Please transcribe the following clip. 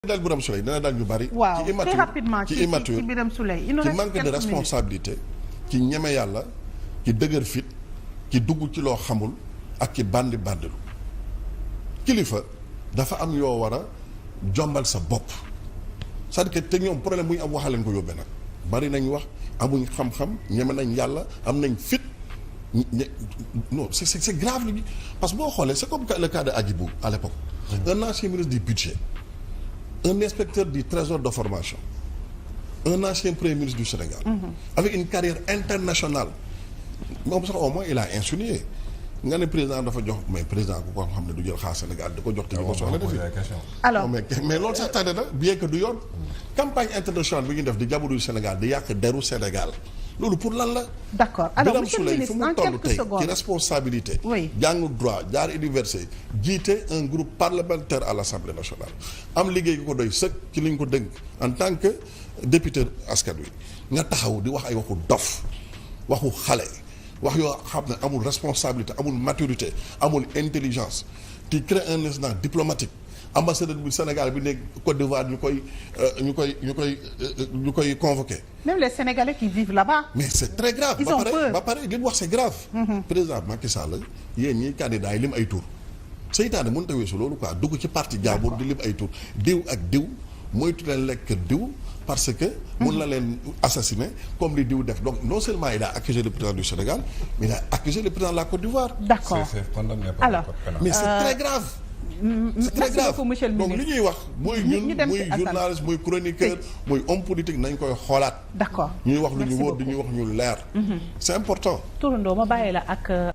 daal Birame Souleye dana daal ñu bari. waaw très rapidement ci Birame Souleye ci manque de responsabilité ci ñeme yàlla ci dëgër fit ci dugg ci loo xamul ak ci bandi bandilu kilifa dafa am yoo war a jombal sa bopp c'est-à-dire que te ñoom problème bu ñu am waxaleen ko yóbbee nag bari nañ wax amuñ xam-xam ñeme nañ yàlla am nañ fit non c'est grave li parce que boo xoolee c'est comme le cas de Hadjibou à l'époque un ancien ministre du budget, un inspecteur du trésor de formation, un ancien premier ministre du Sénégal, avec une carrière internationale. Moom sax au moins il a insinué nga ne président dafa jox mais président ku ko xam ne du jël xaalis Sénégal di ko jox te ñu ko soxla defi alors mais loolu sax tànne na bien que du yoon campagne internationale bi ñu def di jabaru Sénégal di yàq deru Sénégal loolu pour lan la. d'accord alors monsieur le ministre en quelques secondes ci responsabilité. oui jàng droit jaar université jiite un groupe parlementaire à l'Assemblée nationale am liggéey gi ko doy sëkk ci li ñu ko dënk en tant que député askan wi nga taxaw di wax ay waxu dof waxu xale. wax yoo xam ne amul responsabilité amul maturité amul intelligence qui crée un incident diplomatique ambassadeur bu Sénégal bi nekk Côte d'Ivoire ñu koy convoqué. même les Sénégalais qui vivent là-bas. mais c'est très grave. ils ont peur ba pare li mu wax c'est grave. président Macky Sall yéen ñii candidat yi lim ay tur. seytaane mënut a weesu loolu quoi dugg ci parti jàmbur di lim ay tur diw ak diw moytu leen lekk diw. parce que mun na leen assassiner comme li diw def donc non seulement il a accusé le président du Sénégal mais il a accusé le président de la Côte d'Ivoire. D'accord alors mais c'est très grave. c'est très grave donc li ñuy wax muy ñun muy journaliste muy chroniqueur muy homme politique nañ koy xoolaat. d'accord ñuy wax lu ñu wóor du ñuy wax ñu leer. c'est important. Tourando ma bàyyi la ak.